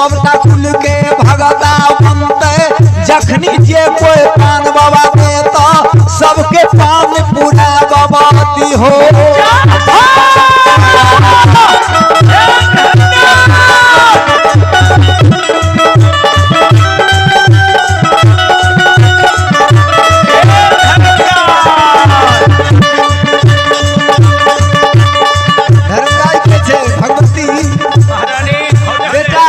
सबटा कुल के भगता बनते, जखनी जे कोई पान बाबा देता सबके पान पूरा बाबाती हो। धर्मराज के छे भगवती महारानी बेटा,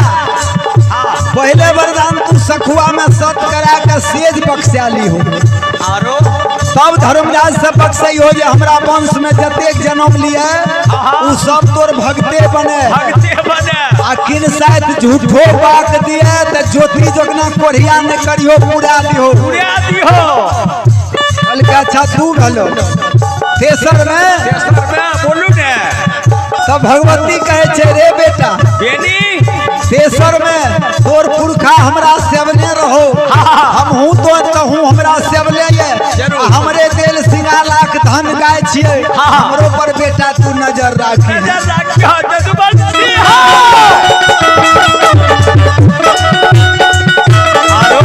पहले वरदान तू सखुआ में सत करा के सेज बख्शा ली हो, आरो सब धर्मराज से बख्शई हो जे हमरा वंश में जतेक जन्म लिए उ सब तोर भगते बने, भगते बने। आ किन शायद झूठो बात दिए त ज्योति जोगना कोढ़िया ने करियो पूरा दिहो, पूरा दिहो। कल के अच्छा तू भलो तेसर में, तेसर में बोलू ने तब भगवती कहे छे रे बेटा बेनी तेसर में तोर पुरखा हमरा सेवने रहो, हम हूँ तो कहूँ हमरा सेवले ये, हमरे दिल सिंगा लाख धन गाय छिए, हमरो पर बेटा तू नजर राखी, नजर राखी हो जदुवंशी हो। आरो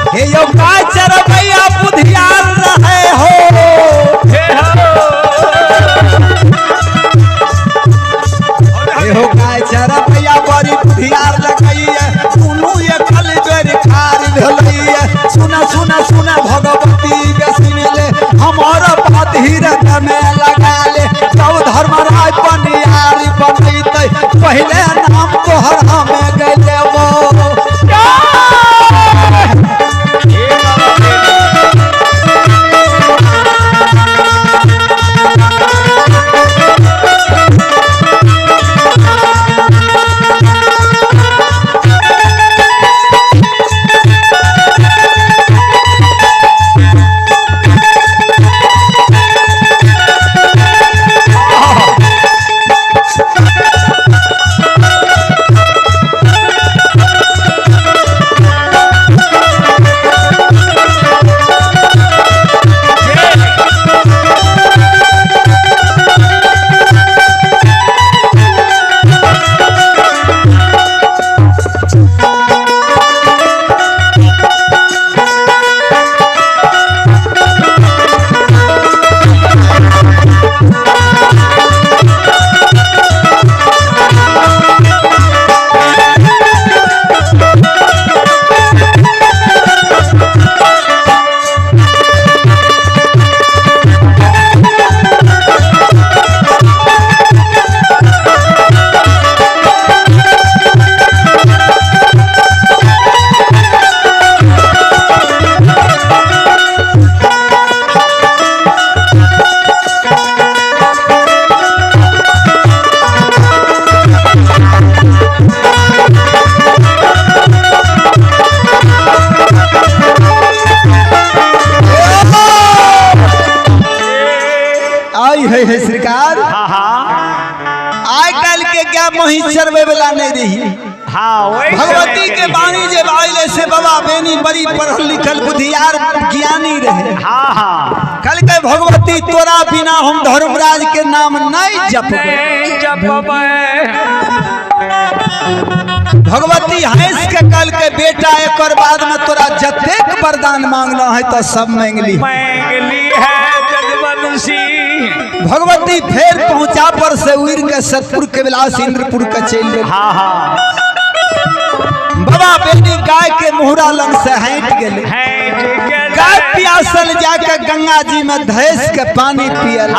हे यो गाय चरबैया बुधियार रहे हो, हे हो, हे हो गाय चरबैया बड़ी बुधियार लगैया, दुनू एकल बेर खार भेलैया। सुना सुना सुना भगवती के सुनले हमर बात हिरक में लगा ले, तब धर्मराज पनियार बनैतै पहले नाम तोहर हमें गेलेबो। आई है हे सरकार, आइ काल्हि के गाय महींस चरबै वाला नहीं रही। हाँ, वही भगवती के वाणी जे आइले से बाबा बेनी बड़ी पढ़ल लिखल बुद्धियार ज्ञानी रहे। हाँ हाँ, कल के भगवती तोरा बिना हम धर्मराज के नाम नहीं जपबै, जपबै। भगवती हंस के कल के बेटा एकर बाद में तोरा जतेक वरदान मांगना है तो सब मांगली, मांगली है जदुवंशी। भगवती फिर पहुंचा पर से उड़ के सतपुर के विलास इंद्रपुर के चल गए। हाँ हाँ, बाबा बेनी गाय के मुहरा लंग से हट गेले, गाय प्यासल जाके गंगा जी में धैस के पानी पियल।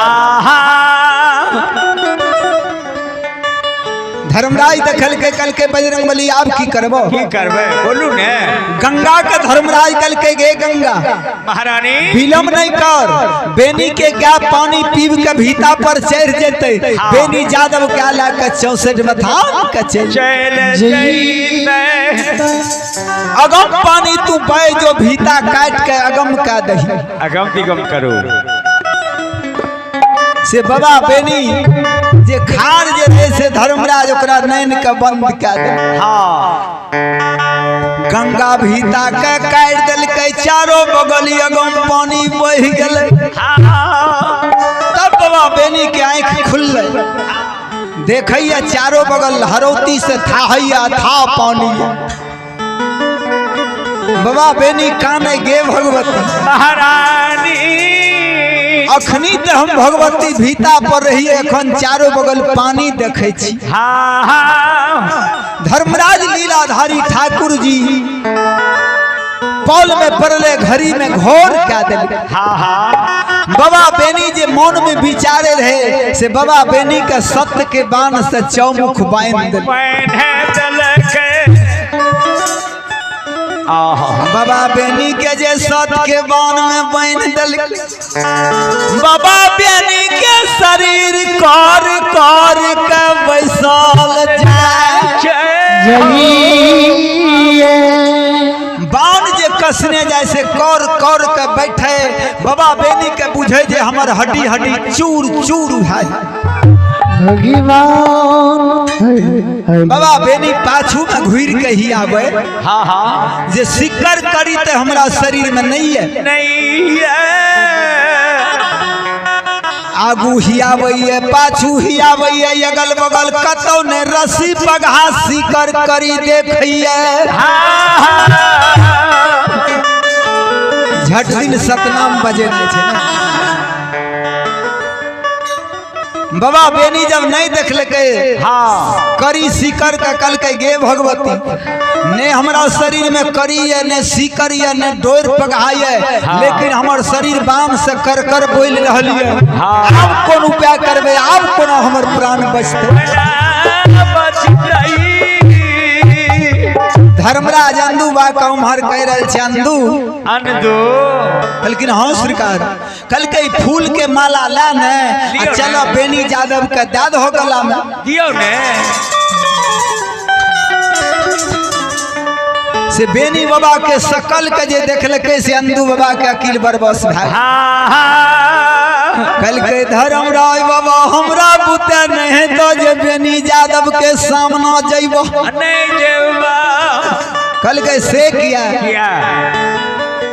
धर्मराज देखल के कल के बजरंग बली आप की करबो, की करबे बोलू ने। गंगा के धर्मराज कल के गे गंगा महारानी विलम्ब नहीं कर, बेनी के गाय पानी पीब के भीता पर चढ़ जेते, बेनी जादव के ला के 64 बथान के चल चल जइते। अगम पानी तू बह जो भीता काट के अगम का दही। अगम दिगम करो। से बाबा बेनी जे खार जे रहे से धर्मराज ओकरा नैन के बंद कए दे। हाँ। गंगा भीता के काटि देलकै, चारो बगल अगम पानी बहि गेलै। हाँ। तब बाबा बेनी के आँखि खुललै, देखैया चारो बगल हरौती से थाहैया था पानी। बाबा बेनी काने गे भगवती महारानी, अखनी तो हम भगवती भीता पर रही, एखन चारो बगल पानी देखे छी। हाँ। धर्मराज लीलाधारी ठाकुर जी पौल में पड़ले, घड़ी में घोर कह दिल। हाँ। बाबा बेनी जे मन में विचारे रहे से बाबा बेनी के सत्य के बाण से चौमुख बांध दिल। बाबा बेनी के जे सत के बाण में बांध दिल, बाबा बेनी के शरीर कर कर के बैसल जाए। बाण जे कसने जाए से कर कर के बैठे, बाबा बेनी के बुझे जे हमर हड्डी हड्डी चूर चूर भए। बाबा बेनी पाछू में घुर के ही आवे। हाँ हाँ। जे सिकर करी ते हमरा शरीर में नहीं है, नहीं है। आगू ही आवे, पाछू ही आवे, अगल बगल कतौ ने रस्सी पगहा सिकर करी देखिए। हाँ। झट दिन सतनाम बजे नहीं छे ना। बाबा बेनी जब नहीं देखलकै, हाँ, करी सिकर के कलकै गे भगवती, ने हमरा शरीर में करी है, ने सिकर है, ने डोर पगहाय है, हाँ। लेकिन हमर शरीर बाम से कर कर बोल रहल है। हाँ। आब कोन उपाय करबै, आब कोना हमर प्राण बचतै। धर्मराज अंदू बा का उम्हर कह रहल छै अंदू अंदू। कहलखिन हाँ सरकार। कहलकै फूल के माला ला ने आ चलो बेनी यादव के दे दहो गला में। दियो ने। से बेनी बाबा के शकल के जे देखलकै से अंदू बाबा के अकील बरबस भए। हाँ। कहलकै धर्मराज बाबा हमरा बुते नहीं तो जे बेनी यादव के सामना जइबो नहीं जेबा। कहलकै से किया?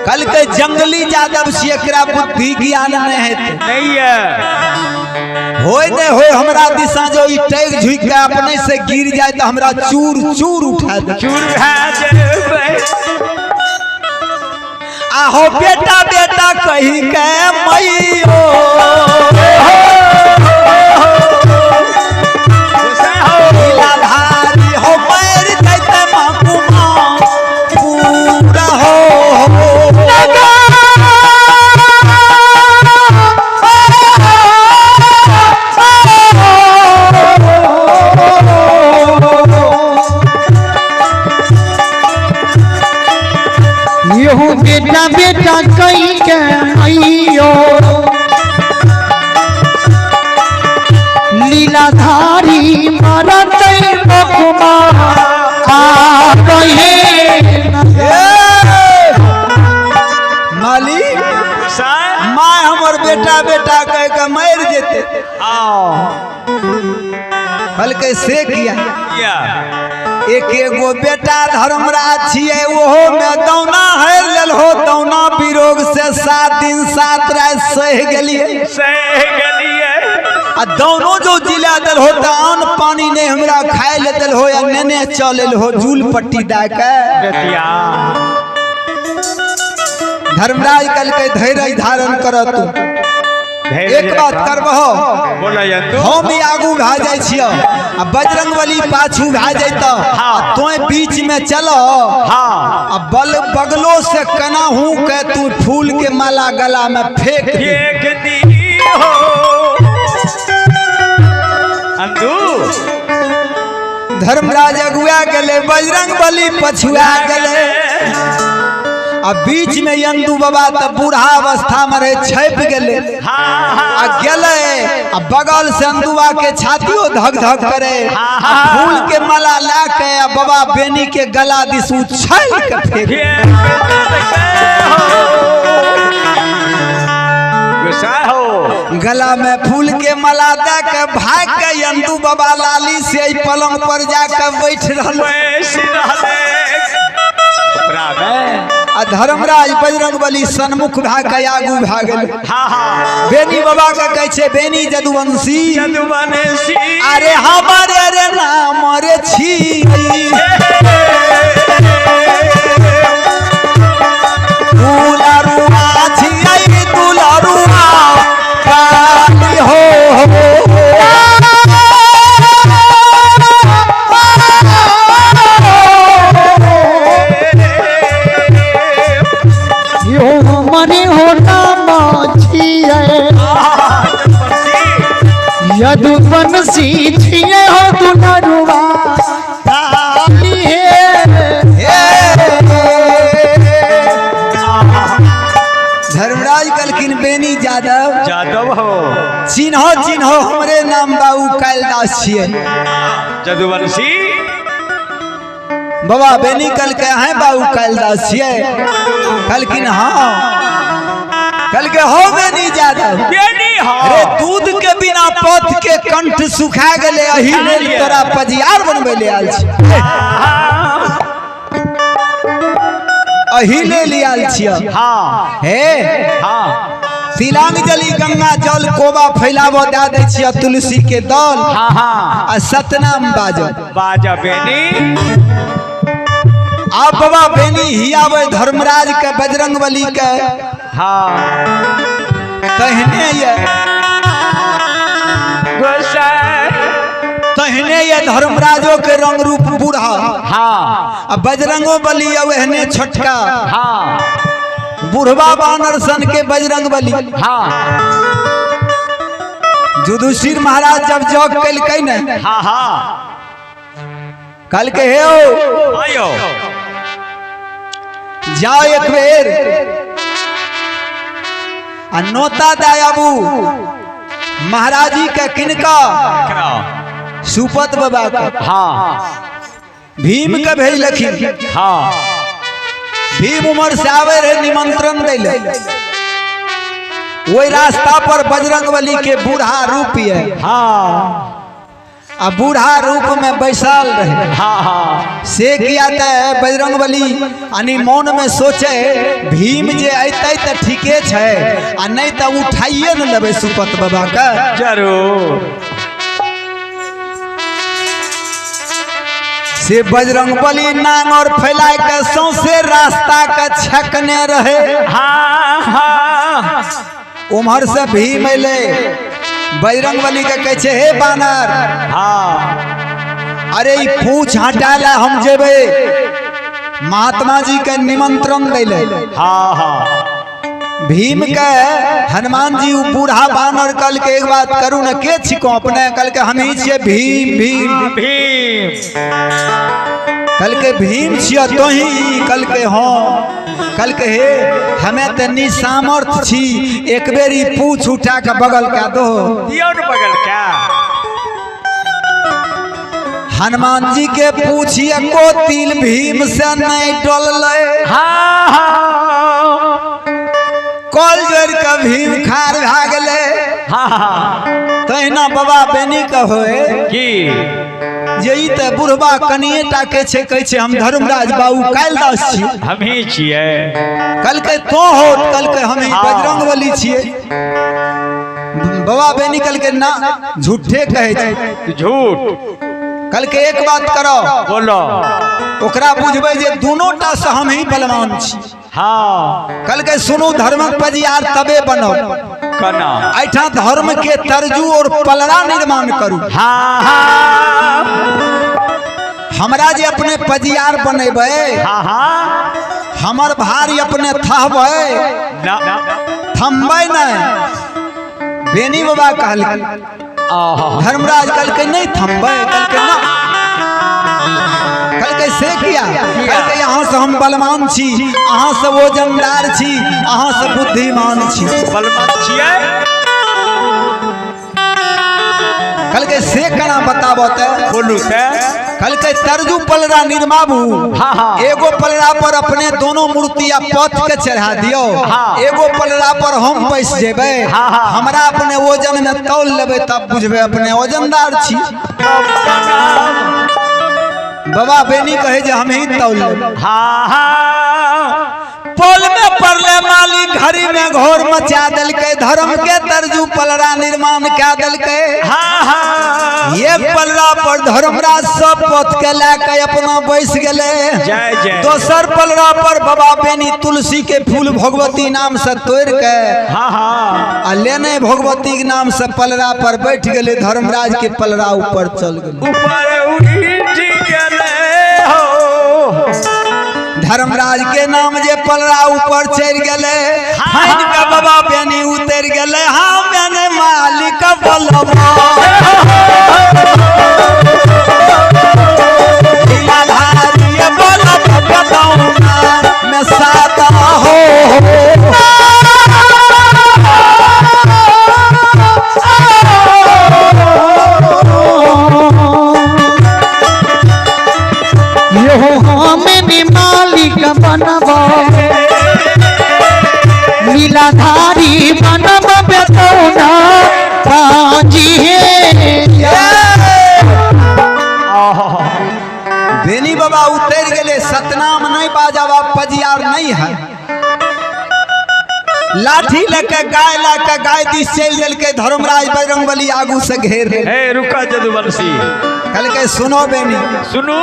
कहलकै जंगली यादव छी, एकरा बुद्धि ज्ञान नहीं हेतै। नहीं है। होय नहीं होय हमरा दिशा जो ई टैग झुक के अपने से गिर जाए तो हमरा चूर चूर उठा दे। चूर भए जेबै। आहो बेटा बेटा कही के मैयो लीलाधारी हो मर जैते माकुमा पूरा हो। यहू बेटा बेटा कही के मैयो लीलाधारी मरतै बकुमा आ गए। मालिक माय हमर बेटा बेटा कह के मर जेते। कहलकै से किया? एक एगो बेटा धर्मराज छियै, ओहो में दौना हारि लेल हो, दौना विरोग से 7 दिन 7 राति सहि गेलियै। आ दौनो जो जिला दिल हो तो अन्न पानी नहीं हमरा खाए ले दिल हो या नेने चल हो जूल पट्टी दए के। धर्मराज कहलकै धैर्य धारण कर तू, एक बात करबहो, हम ही आगू भए जाइ छियौ आ बजरंगबली पाछू भए जैतौ, आ तोय बीच में चलो आ बल बगलो से कनाहू के तू फूल के माला गला में फेंक दे। अंदू। धर्मराज अगुआ गेलै, बजरंगबली पछुआ गेलै। आ बीच में यंदू बाबा त बूढ़ा अवस्था में रहे छप गेले। आ गेले आ बगल से अंदुआ के छातियो धक धक करे, आ फूल के माला ला के आ बाबा बेनी के गला दिस उछल के फेंक। गला में फूल के माला दे के भाग के यंदू बाबा लाली से पलंग पर जाके बैठ रहल। आ धर्मराज बजरंग बली सन्मुख भा के आगू भा गेल। बेनी बाबा के कहै छै बेनी जदुवंशी, अरे हमारे रे नाम रे छी दुलारुआ छी दुलारुआ काली हो। यदुवंशी छिए हो दुलरुआ काली हे। धर्मराज कहलखिन बेनी यादव जादव हो, चिन्हो चिन्हो हमरे नाम बाबू कालिदास छिए जदुवंशी। बाबा बेनी कहलकै हैं बाबू कालिदास छिए? कहलखिन हाँ। कहलकै हो बेनी यादव, अरे दूध के बिना पथ के कंठ सुखा गेले, अही लेल तोरा पजियार बनबै ले आयल छी, अही लेल आयल छियै। हे तिलांजलि गंगा जल कोबा फैलाबो दए दै छियै तुलसी के दल आ सतनाम बाजो बाजा बेनी। आप बाबा बेनी हियाबै धर्मराज के बजरंग बली के। तहने ये तहने ये धर्मराजो के रंग रूप बूढ़ा। आ बजरंगो बली एहने छोटका बुढ़वा बानर सन के बजरंग बली। युधिष्ठिर महाराज जब जग कलकै ने, कहलकै हे ओ जाओ एक बेर आ नोता दे आबू महाराजी के किनका सुपत बाबा के। भीम के भेजलखिन। भीम उमर से आवे रहे निमंत्रण दै, वही रास्ता पर बजरंग बली के बूढ़ा रूप है। आ बूढ़ा रूप में बैसल रहे। से किया त बजरंग बली यानी मन में सोचे भीम जे अतै त ठीके छै आ नहीं त उठाइए न लेबै सुपत बाबा के। जरूर से बजरंग बली नांगर फैला के सौंसे रास्ता के छकने रहे। उम्हर से भीम अयलै, बजरंग बली के कहै छै हे बानर, अरे ई पूछ हटा ला हम जेबै महात्मा जी के निमंत्रण दै ले। भीम के हनुमान जी बूढ़ा बानर कल के एक बात करू न के छिको अपने? कल के हम ही छिए भीम भीम भीम। कल के भीम छिए तो ही? कल के हाँ। कल के हे हमें त निसामर्थ छी, एक बेरी पूछ उठा के बगल के दो। बगल क्या? हनुमान जी के पूछिए को तिल भीम से नहीं डोललै। कल जोड़ के भीम खार भए गेलै। तहिना बाबा बेनी के होए की जे ई त बुढ़बा कनिए टा के छै, कहै छै हम धर्मराज बाबू कालिदास छी, हमही छियै। कहलकै तो हो? कहलकै हम ही बजरंग बली छियै। बाबा बेनी कहलकै ना झूठे कहै छै, झूठ। कहलकै एक बात करो, बोलो। ओकरा बुझबै जे दोनों टा से हम ही बलवान छी। कहलकै सुनू धर्मक पजियार तबे बनब, एहिठाम धर्म के तरजू और पलड़ा निर्माण करू। हमरा जे अपने पजियार बनेबै, हमर भारी अपने थहबै थमबै नहीं। बेनी बाबा कहलकै, धर्मराज कहलकै नहीं थमबै? कहलकै ना। कहलकै से किया? कहलकै यहाँ से हम बलवान छी, अहाँ से वजनदार छी, अहाँ से बुद्धिमान छी। बलवान छियै। कहलकै से केना बताबऽ ते? बोलू ते। कहलकै तरजू पलड़ा निर्माबू। हाँ, हाँ। एगो पलड़ा पर अपने दोनों मूर्ति आ पथ के चढ़ा दियो। हाँ। एगो पलड़ा पर हम बैस जेबै। हाँ, हाँ। हमरा अपने वजन में तौल लेबै तब बुझबै अपने वजनदार छी। बाबा बेनी कहे जे हम ही तौल लेबै। हाँ हाँ। पोल में पड़ले मालिक घड़ी में घोर मचा देलकै, धर्म के तरजू पलड़ा निर्माण कए देलकै। हाँ हाँ। एक पलड़ा पर धर्मराज सब पथ के लए के अपना बैस गेलै। जय जय। दोसर पलड़ा पर बाबा बेनी तुलसी के फूल भगवती नाम से तोड़ के हाँ हाँ। आ लेने भगवती के नाम से पलड़ा पर बैठ गेलै, धर्मराज के पलड़ा ऊपर चल गेलै। ऊपर उठ गेलै हो। धर्मराज के नाम जे पलड़ा ऊपर चढ़ गेलै, फाइन के बाबा बेनी उतर गेलै। हाँ मैंने मालिक बलवा मैं सादा हो। यो हमें मालिक बनबो, लीलाधारी बनब बेतौना पाजी हे। बेनी बाबा उतर गेले, सतनाम नहीं बाजब पजियार नहीं है। लाठी लेके गाय लेके गाय दिस चलि देलकै। धर्मराज बजरंगबली आगू से घेर लेलकै। हे रुका जदुवंशी। कहलकै सुनो बेनी। सुनू।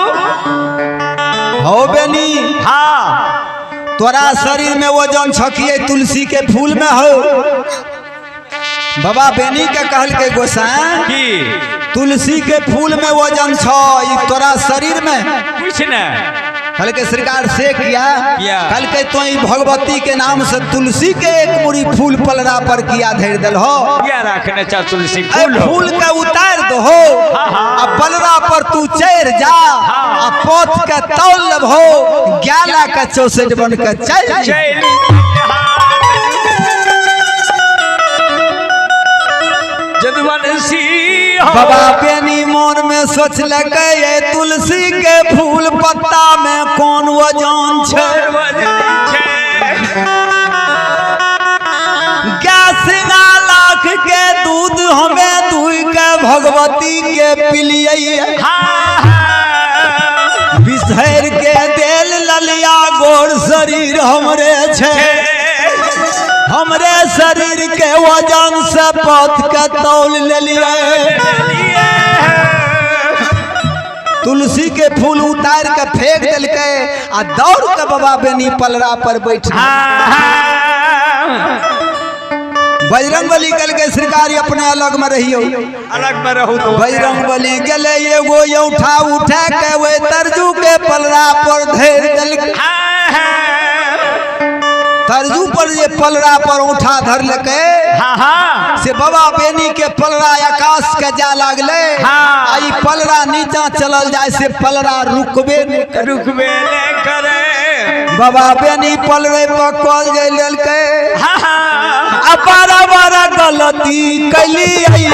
हो बेनी। हाँ। तोरा शरीर में वजन छकिए तुलसी के फूल में हो। बाबा बेनी के कहलकै गोसाई की तुलसी के फूल में वजन छ, ई तोरा शरीर में कुछ न। कहलकै सरकार से किया? कहलकै तो ई भगवती के नाम से तुलसी के एक मुड़ी फूल पलड़ा पर किया धर दल हो। किया रखने चा तुलसी फूल फूल के उतार दो आ पलड़ा पर तू चढ़ जा आ पोथ के तौल लेबहो, ग्याला के 64 बन के चल। जदुवंशी बाबा बेनी मन में सोचलकै ये तुलसी के फूल पत्ता में कौन वजन छै। गैस लाख के दूध हमें दुई के भगवती के पिलियै। बिसहर के देल ललिया गोर शरीर हमरे छै, हमरे शरीर के वजन से पथ के तौल लेलियै। तुलसी के फूल उतार के फेंक देलकै आ दौड़ के बाबा बेनी पलड़ा पर बैठ। बजरंगबली कहलकै सरकारी अपने अलग में रहियो, अलग में रहू। तो बजरंगबली गेलै एगो औठा उठा के ओहि तरजू के पलड़ा पर धरि देलकै। तरजू पर जे पलड़ा पर उठा धरलकै से बाबा बेनी के पलड़ा आकाश के जा लागलै। आ ई पलड़ा नीचा चलल जाय से पलड़ा रुकबे नहीं करे, रुकबे नहीं करे। बाबा बेनी पलड़े पर कल जाय लेलकै। आ बारा बारा गलती कैलियै।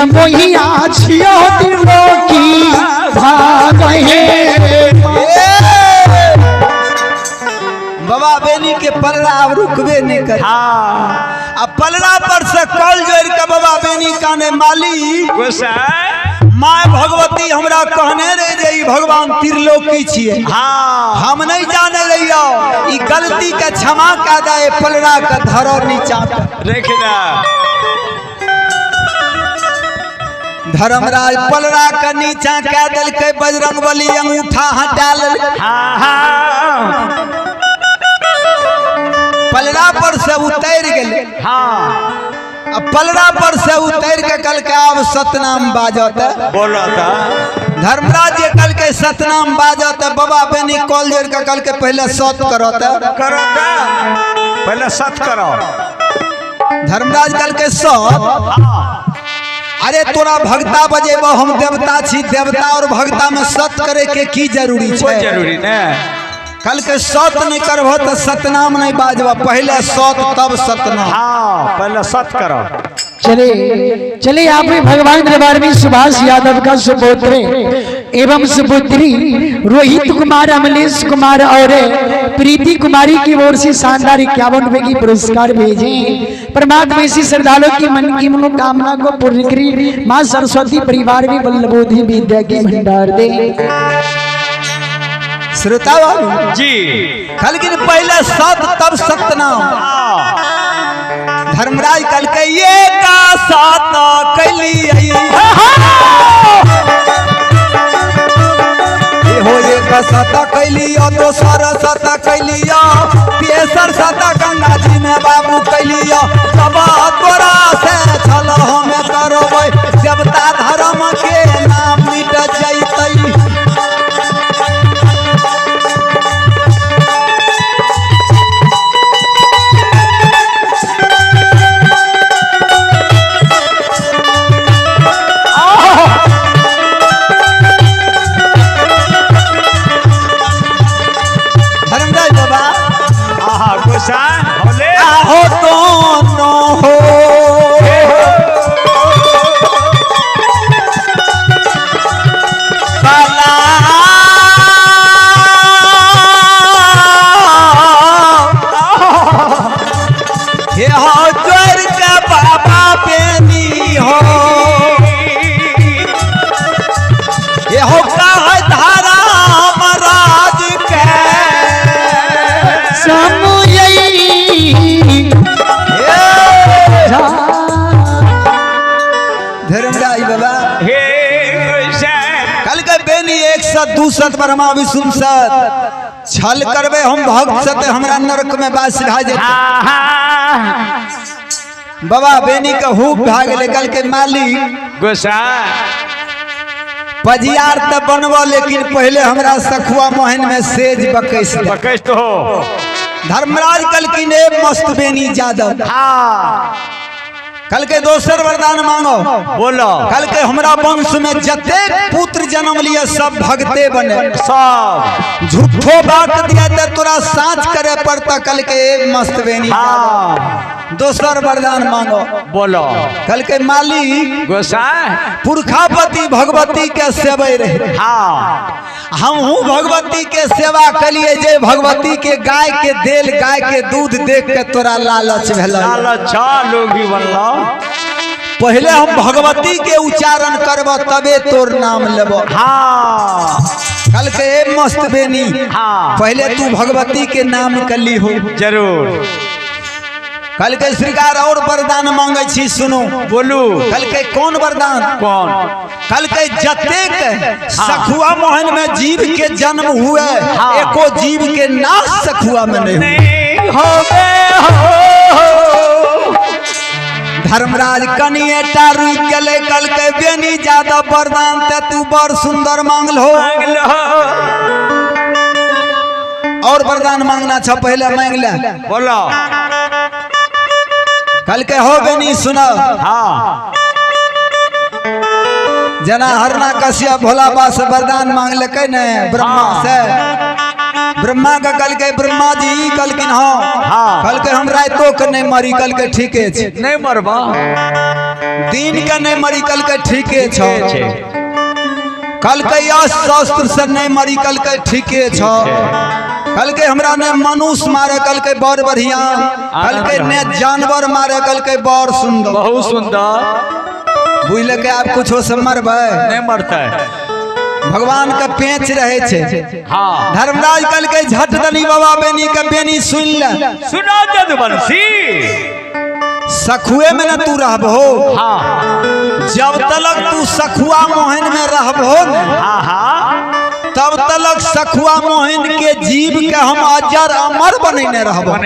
मोहिया छियो त्रिलोकी भाग हे। बाबा बेनी के पलड़ा अब रुकबे नहीं कर। आ पलड़ा पर से कल जोड़ के बाबा बेनी काने माली गोसाई माय भगवती हमरा कहने रहे जे ई भगवान त्रिलोकी छियै। हाँ। हम नहीं जाने रहियो, ई गलती के क्षमा का दे, पलड़ा के धरो नीचा रख दे। धर्मराज पलड़ा के नीचा कह देलकै, बजरंग बली अंगूठा हटा लेलकै। हाँ हाँ। पलड़ा पर से उतर गेलै। हाँ। अब पलड़ा पर से उतर के कल के आब सतनाम बाजत। बोलो था। धर्मराज जे कल के सतनाम बाजत, बाबा बेनी कॉल जोड़ के कल के पहले सत करत। करो था। पहले सत करो। धर्मराज कल के सत। अरे तोरा भगता बजेबो, हम देवता छी, देवता और भगता में सत करे के की जरूरी छै? जरूरी ने। कल के सत नहीं करबो तो सतनाम नहीं बाजबो, पहले सत तब सतनाम। हाँ, पहले सत करो। चले चले आप भी भगवान दरबार में सुभाष यादव का सुपुत्र एवं सुपुत्री रोहित कुमार, अमलेश कुमार और प्रीति कुमारी की ओर से शानदार 51 रुपए की पुरस्कार भेजे। परमात्मा इसी श्रद्धालु की मन की मनोकामना को पूर्ण करी। माँ सरस्वती परिवार में बल्लभोधि विद्या की भंडार दे। श्रोता बाबू जी, कल पहले सत तब सतनाम। धर्मराज कल के ये का सत कैली हो, एक सत कैलियो, दोसर सत कैलियो, तेसर सत गंगा जी में बाबू कैलियो। तब तोरा से छल हम करबै, देवता धर्म के नाम मिट जैतै। आहो दोनों हो बाला, हे हो जोर के बाबा बेनी हो, हे हो कह धारा महाराज के धर्मराज बाबा। कल के बेनी 1 सत 2 सत ब्रह्मा विष्णु सत छल करबे हम भक्त सत, हमरा नरक में बास भा जेतै। बाबा बेनी के हुक भा गेलै। कल के मालिक गोसा पजियार त बनबो, लेकिन पहले हमरा सखुआ मोहन में सेज बकैस बकैस तो हो। धर्मराज कल की ने मस्त बेनी यादव। हाँ। कल के दोसर वरदान मांगो। बोलो। कल के हमरा वंश में जतेक पुत्र जन्म लिए सब भगते बने। सब झूठो बात दिया ते तोरा साँच करे पड़ता। कल के मस्त बेनी। हाँ। दोसर वरदान मांगो। बोलो। कल के मालिक गोसा पुरखापति भगवती के सेवे रहे। हाँ। हम हूँ भगवती के सेवा कलिए, जे भगवती के गाय के देल गाय के दूध देख के तोरा लालच भेल। लालच लोग भी बनलो। पहले हम भगवती के उच्चारण करब तबे तोर नाम लेब। हाँ। कल के मस्त बेनी। हाँ। पहले तू भगवती के नाम कली हो। जरूर। कल के श्रृंगार और वरदान मांगे छी, सुनो। बोलू। कल के कौन वरदान? कौन? कल के जतेक सखुआ मोहन में जीव के जन्म हुए, हाँ। एको जीव के नाश सखुआ में नहीं होवे हो। धर्मराज कनिएटा रुक गेलै। कल के बेनी ज्यादा वरदान ते तू बड़ सुंदर मांगल हो। और वरदान मांगना छ पहले मांग ले। बोलो। कल के हो बेनी सुनो। हाँ। जना हरना कश्यप भोला बा से वरदान मांग लेकै ने ब्रह्मा से। ब्रह्मा के कल के ब्रह्मा जी कलकिन हाँ। हाँ। कल के हम रातो के नहीं मरी। कल के ठीके छे। नहीं मरबा। दिन के नहीं मरी। कल के ठीके छो। कल के शस्त्र से नहीं मरी। कल के ठीके छो। कल के हमरा ने मनुष्य मारे। कल के बड़ बढ़िया। कल के ने जानवर मारे। कल के बड़ सुंदर। बहुत सुंदर। बुझल के आब कुछो से मरबै नहीं मरता है। भगवान के पेच रहे छे। हाँ। धर्मराज कल के झट दनी बाबा बेनी के बेनी सुन ले। सुना जदुवंशी। सखुए में न तू रहबहो। हाँ। जब तलक तू सखुआ मोहन में रहबहो न, हाँ हाँ, तब तलक सखुआ मोहन के जीव के हम अजर अमर बनैने रहबो।